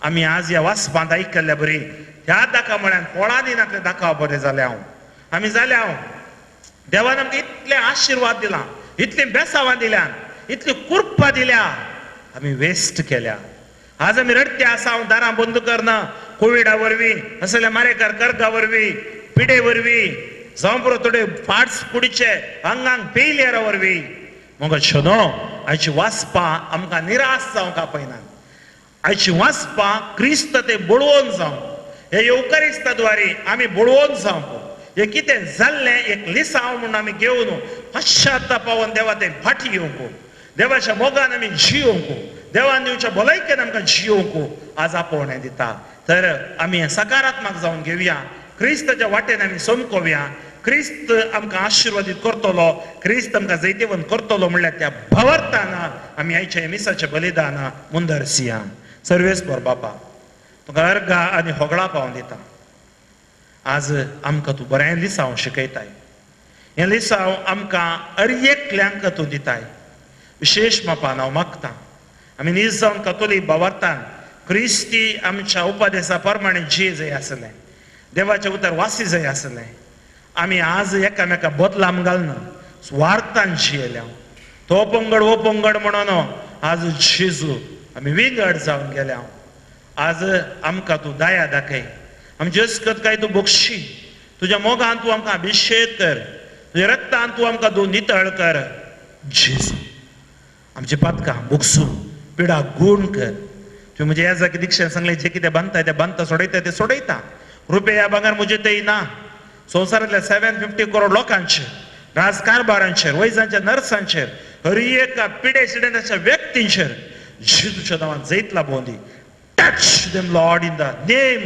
B: आमी आज ह्या वाचपांत आयकल्ल्या बरी ह्या दाका म्हळ्यान फळां दिनासले दाका बरें जालें हांव, आमी जालें हांव. देवान आमकां इतले आशिर्वाद दिला, इतलीं बेसावां दिल्यान, इतली कुर्पा दिल्या, आमी वेस्ट केल्या. आज आमी रडते आसा, हांव दारां बंद करना कोविडा वरवीं, असल्या मारेकार कर्गा वरवीं, पिडे वरवीं, जावं पुरो थोडे फाट्स कुडीचे आंगांक फेलियरा वरवीं.
F: मग शनो आयची वाचपा आमकां निराश जावंक आपयना. आयची वाचपा क्रिस्त ते बळवून जावंक, हे येवकारिस्ता द्वारे आमी बळवून जावंक, हे कितें जाल्लें एक लिसांव म्हणून आमी घेवन पश्चातापावन देवा ते फाटी येवंक, देवाच्या मोगान आमी जियोवंक, देवान दिवच्या भलायकेन आमकां जियोवंक आज आपोवणें दिता. तर आमी सकारात्मक जावन घेवया, क्रिस्ताच्या वाटेन आमी समकोवया. क्रिस्त आमकां आशिर्वादीत करतलो, क्रिस्त आमकां जैतिवंत करतलो म्हणल्यार त्या भावार्थान आमी आयच्या मिसाचें बलिदान मुंदरसिया. सर्वेस्पर बापा, तुका अर्घा आनी होगळा पावोवन दिता. आज आमकां तूं बरें लिसांव शिकयताय, हें लिसांव आमकां हर एकल्यांक तूं दिताय. विशेश मापान हांव मागता आमी नीज जावन कतोलीक भावार्थान क्रिस्ती आमच्या उपदेसा प्रमाणे जिये जाय आसलें, देवाचें उतर वासी जाय आसलें. आमी आज एकामेका बदलाम घालना स्वार्थान जियेल्या, तो पंगड हो पंगड म्हणून आज जेजू आमी विंगड जावन गेल्या. आज आमकां तूं दया दाखय, आमची अस्कत काय तूं बक्षी, तुज्या मोगान तूं आमकां अभिशेक कर, तुज्या रक्तान तूं आमकां तूं नितळ कर. जेजू आमची पातकां बोगसून पिडा गूण कर. तुवें म्हज्या ह्या जागे दीक्षेन सांगलें, जे कितें बांदता तें बांदता, सोडयता तें सोडयता. रुपया भांगर म्हजे तेय ना. संवसारांतल्या 750 करोड लोकांचेर, राजकारभारांचेर, वैजांच्या, नर्सांचेर, हर एका पिडे सिडेंटाच्या व्यक्तींचेर जेजूच्या नांवान जैत लाबोवन दी. Touch them Lord in the name,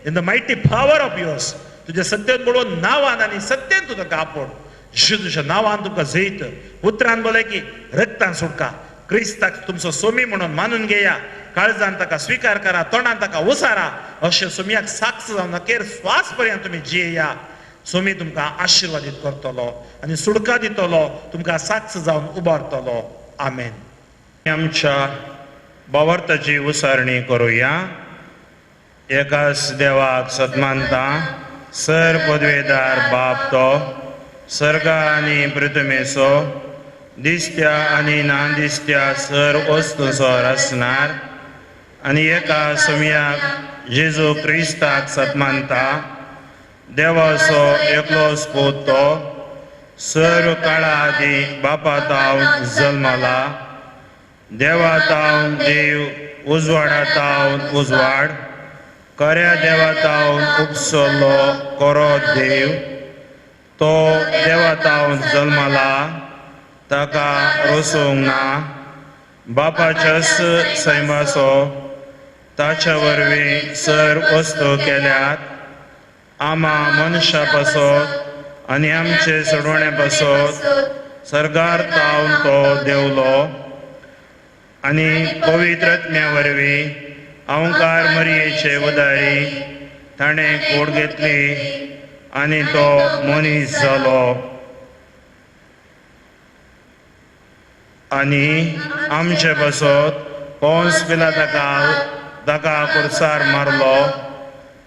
F: in the mighty power of yours. तुज्या सत्तेन बळोवन नांवान आनी सत्तेन तुका कापोड. जेजूच्या नांवान तुमकां जैत. उतरान बोले की रक्तान सुटका. क्रिस्ताक तुमचो सोमी म्हणून मानून घेया, काळजान ताका स्विकार करा, तोंडान ताका उसारा. अशें सोमयाक साक्ष जावन अखेर स्वास पर्यंत तुमी जियेया. सोमी तुमकां आशिर्वादीत करतलो आनी सुटका दितलो, तुमकां साक्ष जावन उबारतलो. आमेन. आमच्या भावार्थाची उसारणी करुया. एकाच देवाक सन्मानता, सर पदवेदार बाप तो सर्गा आनी पृथ्वीचो दिसत्या आनी ना दिसत्या सर वस्तूचो रचणार आनी एका सोमयाक जेजू क्रिस्ताक सन्मानता, देवाचो एकलोच पूत तो सर्व काळा आदी बापा तावन जल्मला, देवा तावन देव, उजवाडा तावन उजवाड, खऱ्या देवा तावन उपसलो कोरो देव, तो देवा तावन जल्मला, ताका रोसूंक ना, बापाच्याच सैमाचो, ताच्या वरवीं सर वस्तू केल्यात, आमा मनशा पासत आनी आमचे सोडवणे पासत सर्गार तावन तो देवलो आनी पवित्र आत्म्या वरवीं अहंकार मरयेचे उदारी ताणें कोड घेतली आनी तो मनीस जालो आनी आमचे पासत पोंस पिलाताक ताका कुर्सार मारलो,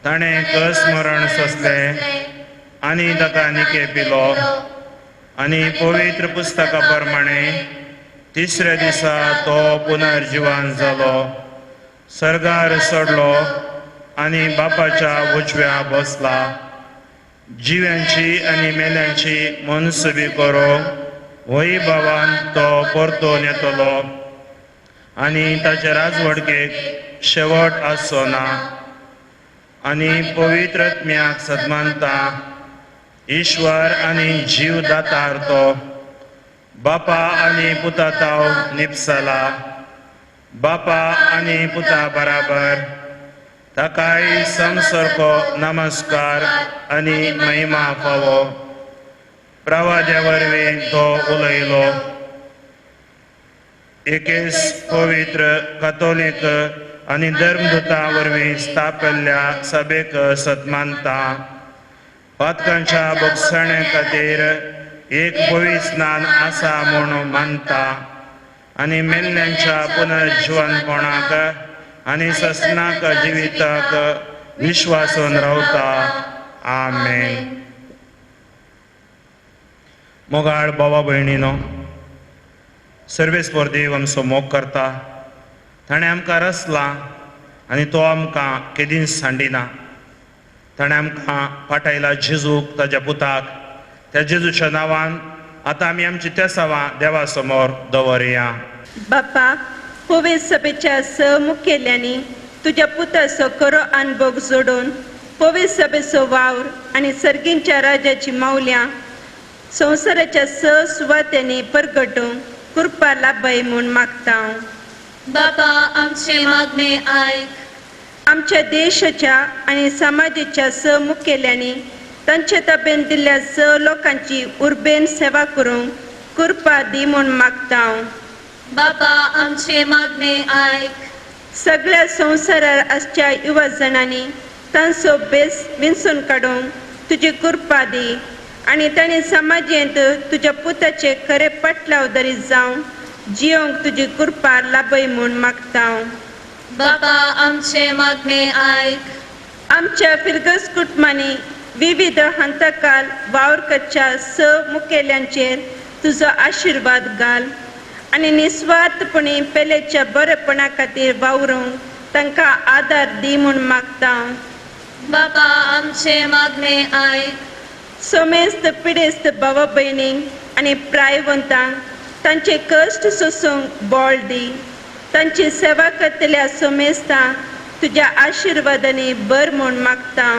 F: ताणें कस मरण सोंसलें आनी ताका निके पिलो आनी पवित्र पुस्तका प्रमाणे तिसऱ्या दिसा तो पुनर्जिवान जालो, सर्गार चडलो आनी बापाच्या उजव्या बसला. जिव्यांची आनी मेल्यांची मनसुबी करूंक वैभवान तो परतून येतलो आनी ताचे राजवडकेक शेवट आसचो ना. आनी पवित्र आत्म्याक सन्मानता, ईश्वर आनी जीव दातार तो बापा आनी पुता ताव निपसला, बापा आनी पुता बराबर ताकाय समसारको नमस्कार आनी महिमा फावो. प्रवाद्या वरवीं तो उलयलो. एकेच पवित्र कतोलीक आनी धर्मदूता वरवीं स्थापिल्ल्या सभेक सन्मानता, पातकांच्या बोगसणे खातीर एक पवित्र स्नान आसा म्हूण मानता आनी मेल्ल्यांच्या पुनर्जिवनपणाक आनी ससनाक जिविताक विश्वासून रावता. आमेन. मोगाळ बाबा भयणीनो, सर्वेस्पर देव आमचो मोग करता. ताणें आमकां रचला आनी तो आमकां केदींच सांडिना. ताणें आमकां पाठयला जेजूक, ताज्या पुताक. त्या जेजूच्या नांवान
B: आतां आमी आमची तेसावां देवा समोर दवरया.
D: बापा, पवित्र सभेच्या स मुखेल्यांनी तुज्या पुताचो खरो अनभोग जोडून पवित्र सभेचो वावर आनी सर्गींच्या राजाची मावल्यां संवसाराच्या स सुवात्यांनी परगटूंक कृपा लाभय म्हूण मागता.
C: बापा, आमचे मागणे आयक.
D: आमच्या देशाच्या आनी समाजाच्या स मुखेल्यांनी तांचे ताबेन दिल्ल्या स लोकांची उर्बेन सेवा करूंक कृपा दी म्हूण मागता.
C: बापा, आमचे मागणे आयक.
D: सगळ्या संवसारार आसच्या युवा जाणांनी तांचो बेस विंचून काडूंक तुजी कृपा दी आनी तांणी समाजेंत तुज्या पुताचे खरे पाटलावदारी जावन जियोंक तुजी कृपा लाभय म्हूण मागता.
C: बापा, आमचे मागणे आयक.
D: आमच्या फिरगस कुटुंबांनी विविध हंतकाल वावर करच्या स मुखेल्यांचेर तुजो आशिर्वाद घाल आनी निस्वार्थपणी पेलेच्या बरेपणा खातीर वावरूंक तांकां आदार दी म्हूण मागता.
C: बापा, आमचे मागणे आयक.
D: समेस्त पिडेस्त भावा भयणींक आनी प्रायवंतांक तांचे कश्ट सोसूंक बळ दी. तांची सेवा करतल्या समेस्तांक तुज्या आशिर्वादांनी भर म्हूण मागता.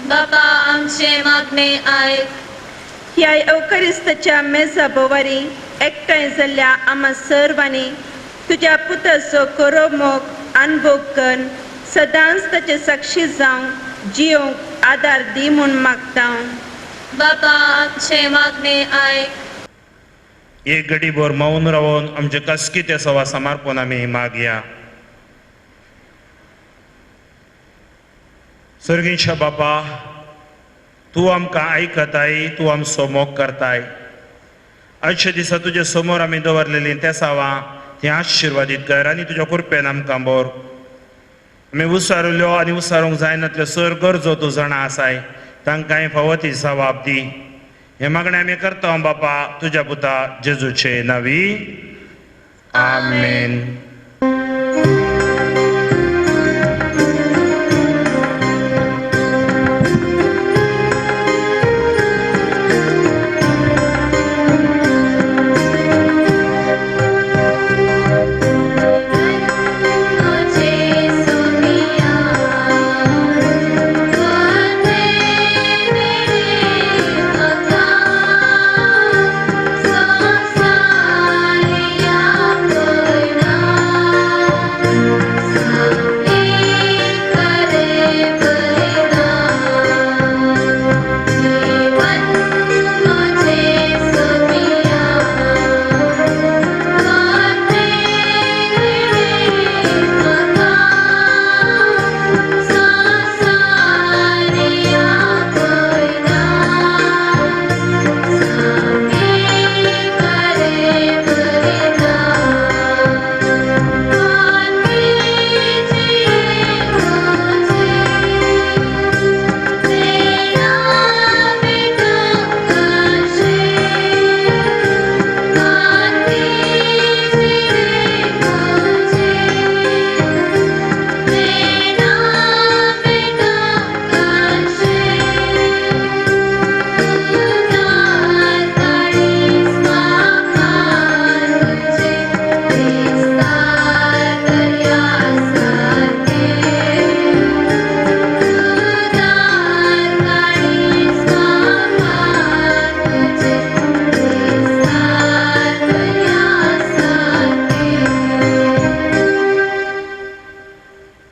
C: बापा, आमचे मागणे आयक.
D: ह्या अवकरिस्ताच्या मेजा भोवारी एकठांय जाल्ल्या आमा सर्वांनी तुज्या पुताचो खरो मोग अनभोग कर सदांच ताचे साक्षी जावन जियोंक आदार दी म्हूण मागता.
C: बापा, आमचे मागणे आयक.
B: एक घडीभर मौन रावन आमचे कसकी ते सवा समर्पण आमी मागया. सर्गींच्या बापा, तूं आमकां आयकताय, तूं आमचो मोग करताय. आयच्या दिसा तुजे समोर आमी दवरलेलीं तेसावां ती आशिर्वादीत कर आनी तुज्या कृपेन आमकां बोर. आमी उसारुल्यो आनी उसारूंक जायनातल्यो सर गरजो तूं जाणा आसाय, तांकांय फावो ती जबाब दी. हें मागणें आमी करता बापा तुज्या पुता जेजूचे नांवी, आमेन.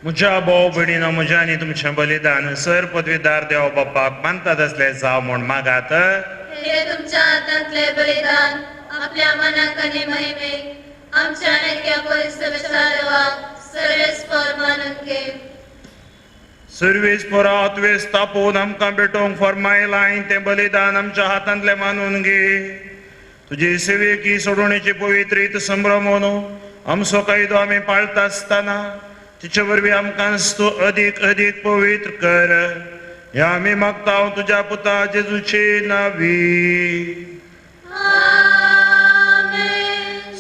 B: म्हज्या भाव भयणीनो, म्हज्या आनी तुमचें बलिदान सर पदवीदार देव बापाक मानतात असले जावं म्हूण मागात.
C: हे तुमच्या हातांतले बलिदान आपल्या मनाक आनी महिमेक आमच्या नेक्या परिसराच्या देवाक सर्वेस्पर मानून घे.
B: सर्वेस परात वेस तापोवन आमकां भेटोवंक फर्मायलां तें बलिदान आमच्या हातांतलें मानून घे. तुजी सेवेकी सोडवणेची पवित्रीत संभ्रमोन आमचो कायदो आमी पाळता आसतना तिचे वरवीं आमकां तूं अदीक अदीक पवित्र कर. ह्या आमी मागता तुज्या पुता जेजूचे नांवी.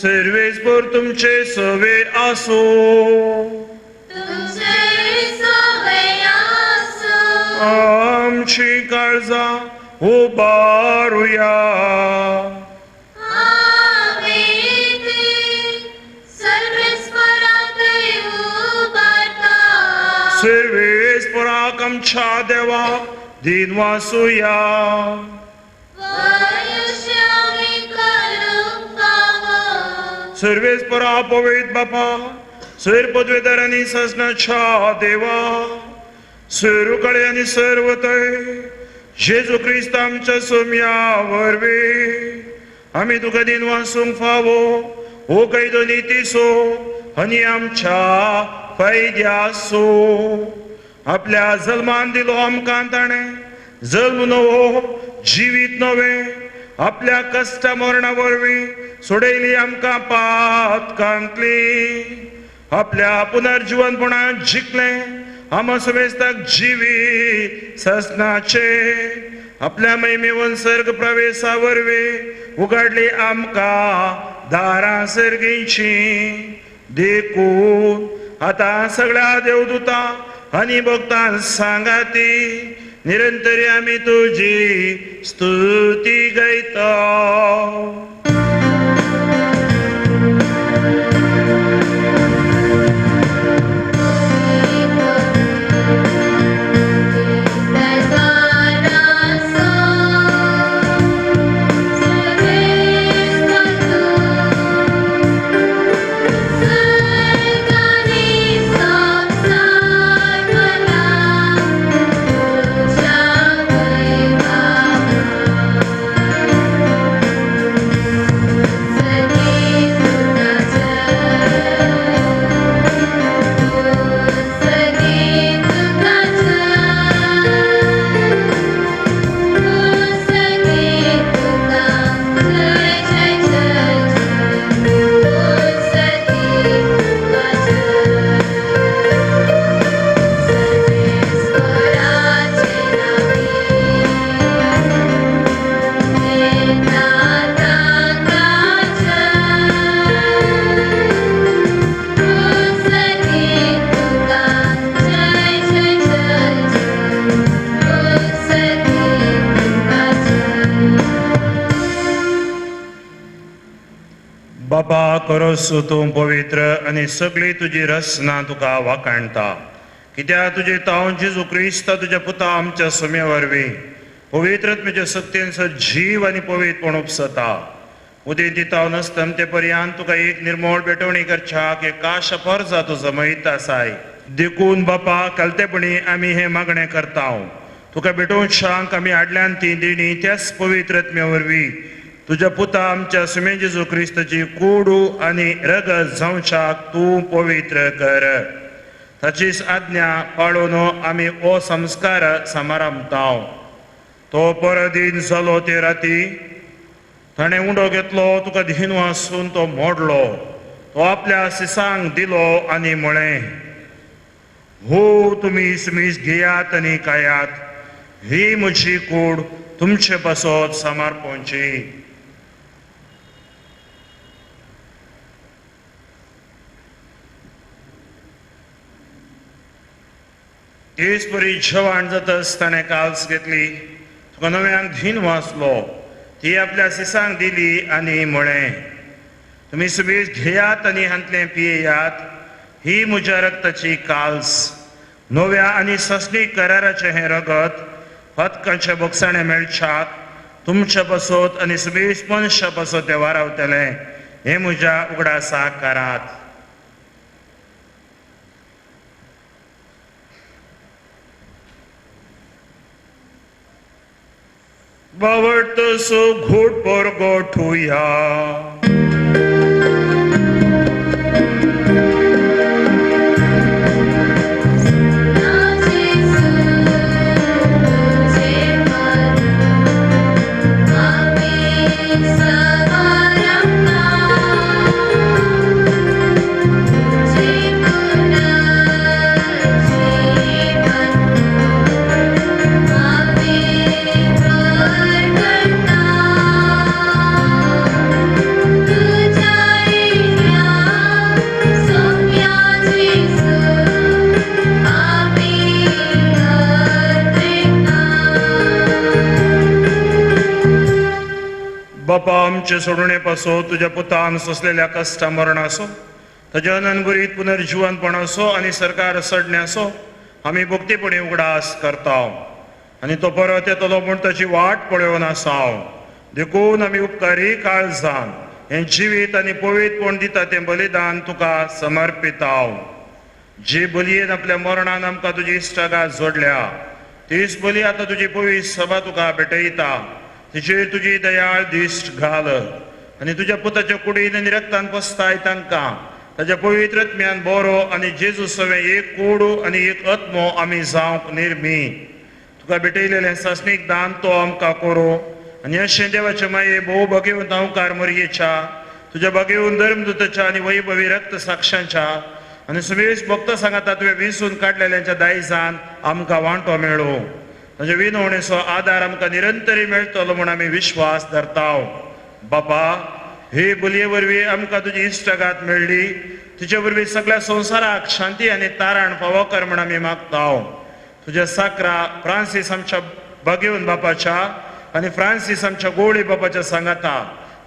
B: सर्वेस्पर तुमचे सवे आसूं. आमची काळजां उबारुया. सर्वेस्पराक आमच्या देवाक दिनवासुया. सर्वेस्परा पवित्र बापा, सैर पदवेदार आनी सजनाच्या देवा, सर्व कडे आनी सर्व थंय जेजू क्रिस्त आमच्या सोम्या वरवीं आमी तुका दिनवासूंक फावो हो कायदो नितीसो आनी आमच्या फायद्यासो. आपल्या जल्मान दिलो आमकां ताणें जल्म नवो जिवीत नवें, आपल्या कश्ट मरणा वरवीं सोडयली आमकां पातकांतली, आपल्या पुनर्जिवनपणान जिखलें आमा समेस्ताक जिवी ससनाचे, आपल्या महिमेवन सर्ग प्रवेशा वरवीं उगाडली आमकां दारां सर्गीची. देखून आतां सगळ्या देवदूता आनी भक्तां सांगाती निरंतरी आमी तुजी स्तुती गायता. बाबा करोसो तूं पवित्र आनी सगळी तुजी रचना तुका वाखाणता, कित्याक तुजे तावन जेजू क्रिस्त तुज्या पुता आमच्या सुम्या वरवीं पवित्रत्मेच्या सक्तीन जीव आनी पवित्रपण उपसता. उदें तितावन अस्तमते पर्यंत तुका एक निर्मोळ भेटवणी करच्याक एक काश फर्जा तुजो जमयत आसाय. देखून बापा कलतेपणी आमी हें मागणें करता, तुका भेटोवच्याक आमी हाडल्यान ती देणी त्याच पवित्रत्म्या वरवीं तुज्या पुता आमच्या सुमे जेजू क्रिस्ताची कोडू आनी रगत जावच्याक तूं पवित्र कर. ताचीच आज्ञा पाळून आमी हो संस्कार समारंभता. तो परदीन जालो ते राती ताणें उंडो घेतलो, तुका धीन वासून तो मोडलो, तो आपल्या सिसांक दिलो आनी म्हळें, हो तुमी सुमीस घेयात आनी खायात, ही म्हजी कूड तुमचे पासत समर्पणची. तेच परी जेवण जातच ताणें काल्स घेतली, तुका नव्यान धीन वाचलो, ती आपल्या सिसांक दिली आनी म्हळें, तुमी सुबेज घेयात आनी हांतलें पियेयात, ही म्हज्या रक्ताची काल्स, नव्या आनी ससनी कराराचें हें रगत पदकांच्या बोगसाणें मेळच्याक तुमच्या पासत आनी सुबेज मनशा पासत तें वारावतलें, हें म्हज्या उगडासाक करात. बावटसो घोट परगोठुया. बापा आमचे सोडणे पासो तुज्या पुतान सोंसलेल्या कश्टा मरणासो, ताज्या अनंतभरीत पुनर्जिवनपणासो आनी सरकार सडण्यासो आमी भक्तीपणी उगडास करता आनी तो परत येतलो म्हूण ताची वाट पळोवन आसा. देखून आमी उपकारी काळजान हें जिवीत आनी पवित्रपण दिता तें बलिदान तुका समर्पिता. जी बलयेन आपल्या मरणान आमकां तुजी इश्टागात जोडल्या तीच बली आतां तुजी पवित्र सभा तुका भेटयता. तिचेर तुजी दयाळ दिश्ट घाल आनी तुज्या पुताच्या कुडीन आनी रक्तान पसताय तांकां ताच्या पवित्र आत्म्यान बरो आनी जेजू सवें एक कूड आनी एक आत्मो आमी जावंक निर्मी. तुका भेटयलेलें सासणीक दान तो आमकां करूं आनी अशें देवाचे माये भोव भगेवन अंवकार मोरयेच्या तुज्या भगेवन धर्मदूताच्या आनी वैभवी रक्त साक्षांच्या आनी सुमेश भक्त सांगाता तुवें विसून काडलेल्यांच्या दायजान आमकां वांटो मेळो. ताच्या विनवणेचो आदार आमकां निरंतरी मेळटलो म्हूण आमी विश्वास धरता. बापा, हे बोलये वरवीं आमकां तुजी इश्टागात मेळ्ळी, तिचे वरवीं सगळ्या संवसाराक शांती आनी तारण फावो कर म्हूण आमी मागता. तुज्या साकरा फ्रांसीस आमच्या बागेवन बापाच्या आनी फ्रांसीस आमच्या गोवळी बापाच्या सांगाता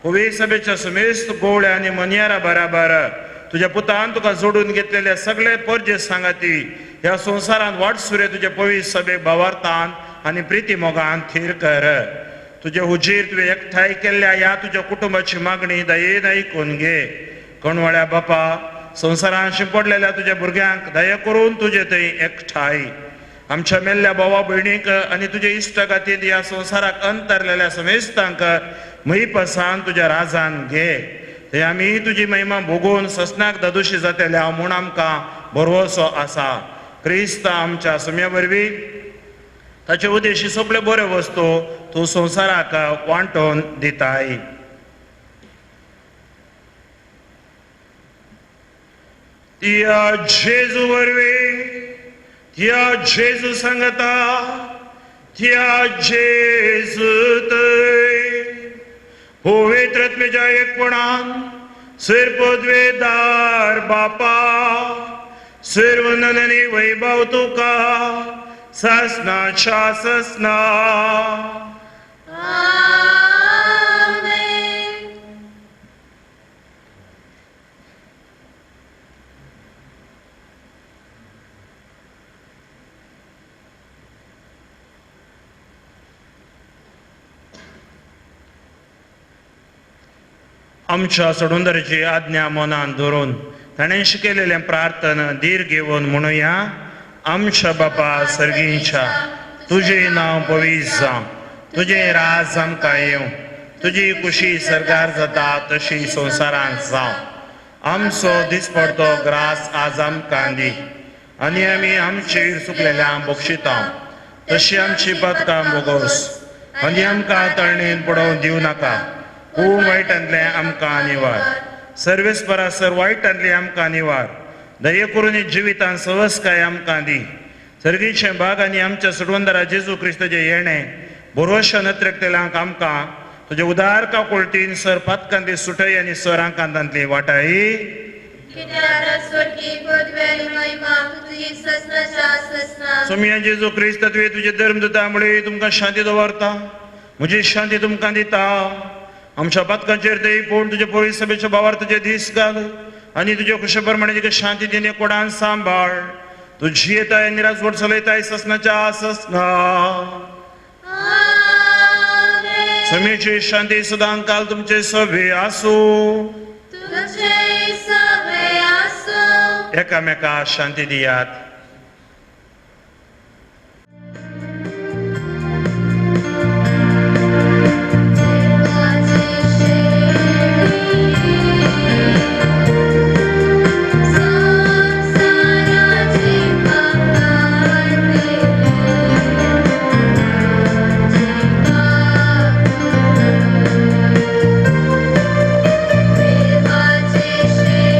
B: पवित्र सभेच्या सुमेस्त गोवळ्या आनी मनियारा बराबर तुज्या पुतान तुका जोडून घेतलेल्या सगळे परजे सांगाती ह्या संवसारांत वाटसुरे तुज्या पवित्र सभेक भावार्थान आनी प्रिती मोगान थीर कर. तुज्या हुजीर तुवें एकठांय केल्ल्या ह्या तुज्या कुटुंबाची मागणी दयेन आयकून घे. कणवळ्या बापा, संवसारान शिंपडलेल्या तुज्या भुरग्यांक दया करून तुजे थंय एकठांय आमच्या मेल्ल्या भावा भयणीक आनी तुज्या इश्टागातीन ह्या संवसाराक अंतरलेल्या समेस्तांक महिपसान तुज्या राजान घे. थंय आमी तुजी महिमा भोगून ससनाक दादोशी जातल्या म्हूण आमकां भरवसो आसा. क्रिस्त आमच्या सम्या वरवीं ताचे उद्देशी सगळे बऱ्यो वस्तू तूं संवसाराक वांटोवन दिताय. त्या जेजू वरवीं, त्या जेजू सांगता, त्या जेजू थंय पवित्र आत्म्याच्या एकपणान सर पदवेदार बापा सर्वननी वैभव तुका ससनाच्या ससना.
C: आमेन.
B: आमच्या सोडूनदाराची आज्ञा मनान धरून ताणें शिकयलेलें प्रार्थना धीर घेवन म्हणुया. आमच्या बापा सर्गींच्या, तुजें नांव पवित्र जावं, तुजें राज आमकां येवं, तुजी कुशी सरकार जाता तशी संवसारांत जावं. आमचो दिसपडतो ग्रास आज आमकां दी आनी आमी आमची चुकलेल्या बक्षिता तशी आमची पदकां बोगोस आनी आमकां तळणेन पडोवन दिवं नाका, पूण वायटांतलें आमकां निवार. सर्वेस्परा सर वायटांतलें आमकां निवार. दये करून जिवितान सवसकाय आमकां दी. सर्गीचे भाग आनी आमच्या सोडवंदारा जेजू क्रिस्ताचें येणें भरवशा नत्रकतेल्यांक आमकां तुजे उदार काकुळटीन सर पातकांतली सुटय आनी सर आंकांतांतली वाटाय. सोमिया जेजू क्रिस्त तुवें तुजे धर्मदूता मुळे तुमकां शांती दवरता, म्हजी शांती तुमकां दिता. आमच्या पातकांचेर दय पूण तुजे पवित्र सभेच्या भावार तुजे दीस घाल आनी तुजे खुशे प्रमाणे तुका शांती दिने कोडान सांबाळ. तुजी येताय आनी राजवट चलयताय ससनाच्या ससना. समेची शांती सदां काल तुमचे सभे आसूं. एकामेका शांती दियात.
A: देवाचे शेळी.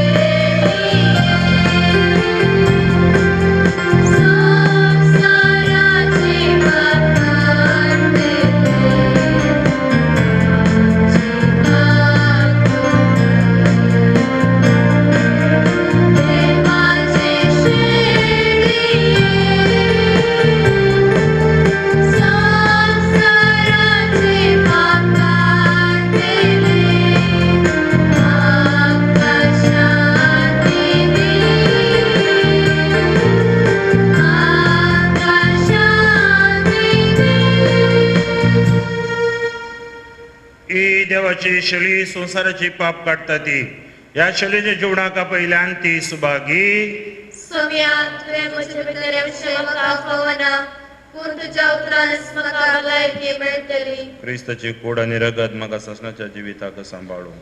B: देवाची शेळी संवसाराची पाप काडटा ती ह्या शेळीच्या जिवणाक पयल्यान ती सुभागी.
C: सोम्या, तुवें म्हजे भितर येवचें म्हाका फावना, पूण तुज्या उतरानच म्हाका भलायकी मेळटली.
B: क्रिस्ताची कूड आनी रगत म्हाका सासणाच्या जिविताक सांबाळूं.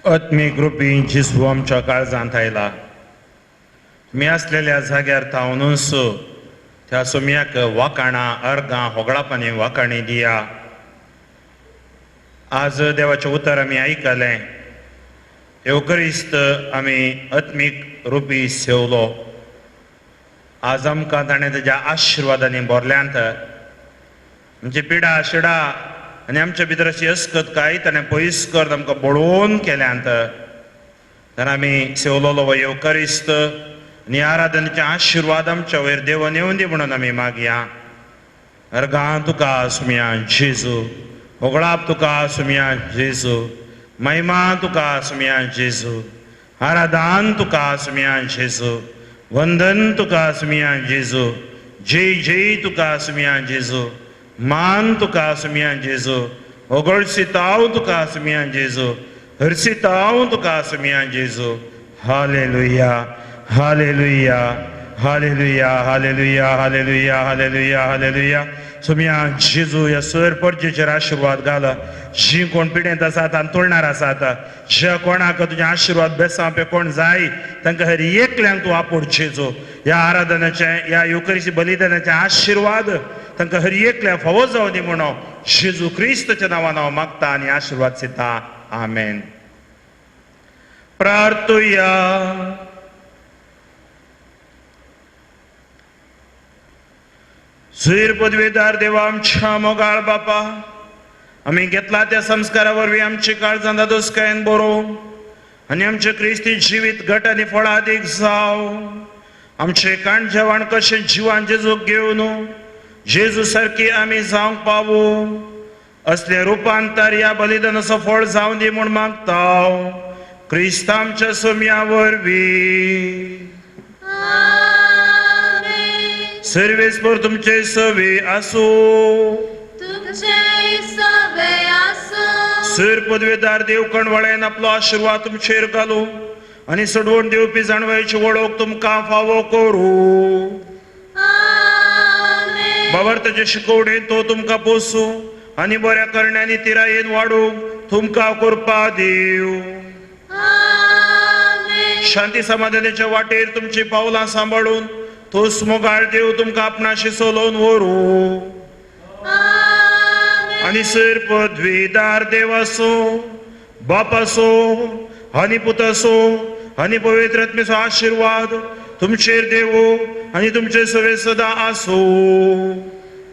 B: आत्मीक रुपी जेजू आमच्या काळजांत आयला. मी आसलेल्या जाग्यार थावनूच त्या सोम्याक वाकाणां अर्गां होगळापांनी वाकाणी दिया. आज देवाचें उतर आमी आयकलें. येवक्रिस्त आमी आत्मीक रुपी सेवलो. आज आमकां ताणें तेज्या आशिर्वादांनी भरल्यांत. आमची पिडा शिडा आनी आमच्या भितर अशी अस्कत काय ताणें पयस कर आमकां बळोवन केल्यांत. तर आमी सेवलोलो हो येवक्रिस्त आनी आराधनेचे आशिर्वाद आमच्या वयर देवन येवन दी म्हणून आमी मागया. अर्गां तुका सुम्या जेजू, होगळाप तुका सुम्या जेजू, महिमा तुका सुम्या जेजू, आराधन तुका सुम्या जेजू, वंदन तुका सुम्या जेजू, जय जय तुका सुम्या जेजू, मान तुका सुम्या जेजू, होगळसिताव तुका सुम्या जेजू, हर्सिताव तुका सुम्या जेजू. Hallelujah, hallelujah, hallelujah, hallelujah, hallelujah, hallelujah, hallelujah. सुम्या जेजू ह्या सर परजेचेर आशिर्वाद घाल. जी कोण पिडेंत आसात आनी आसात, ज्या कोणाक तुजे आशिर्वाद बेसां पे कोण जाय तांकां हर एकल्यांक तूं आपोड जेजू. ह्या आराधनाचे ह्या युकरिशी बलिदानाचे आशिर्वाद तांकां हर एकल्या फावो जावं दी म्हणून जेजू क्रिस्तच्या नांवान हांव मागता आनी आशिर्वाद दिता. आमेन. प्रार्थुया. सुर पदवेदार देवा आमच्या मोगाळ बापा, आमी घेतला त्या संस्कारा वरवीं आमची काळजां दादोसकायेन बरोवं आनी आमचें क्रिस्ती जिवीत घट आनी फळादीक जावं. आमचें काण जेवण कशें जिवान जेजूक घेवन जेजू सारकी आमी जावंक पावू असलें रुपांतर ह्या बलिदानाचो फळ जावं दी म्हूण मागता क्रिस्त आमच्या सोम्या वरवीं. सर्वेस्पर तुमचे सवे आसूं. सर पदवेदार देव कणवाळ्यान आपलो आशिर्वाद तुमचेर घालूं आनी सोडवण दिवपी जाणवायची वळख तुमकां फावो करूं. बाबर ताचे शिकवणेन तो तुमकां पोसूं आनी बऱ्या करण्यांनी तिरायेन वाडूंक तुमकां करपा दिव. शांती समाधानाच्या वाटेर तुमची पावलां सांबाळून तोच मोगाळ देव तुमकां आपणाशी सोलोवन व्हरूं. आनी सर पदवीदार देव आसूं, बाप आसूं आनी पूत आसूं आनी पवित्र आत्म्याचो आशिर्वाद तुमचेर देवो आनी तुमचे सवे सदां आसूं.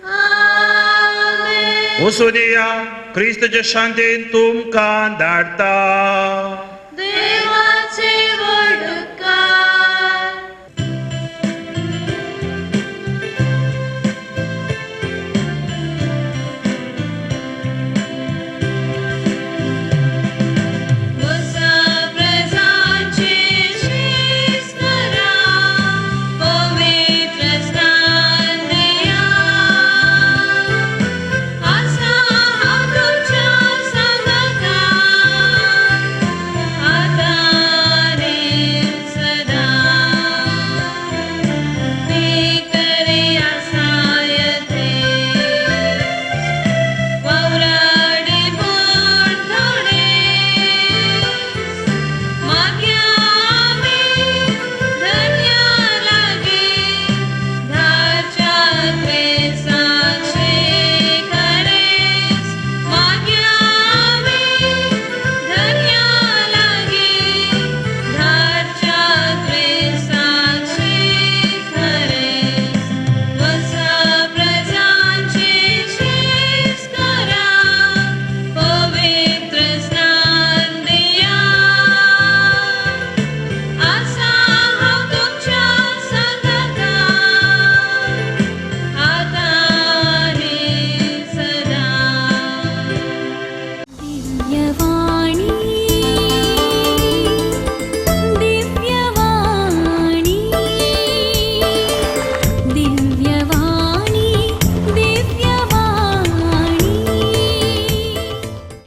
C: आमेन.
B: वसुदिया क्रिस्तच्या शांतीन तुमकां धाडटा.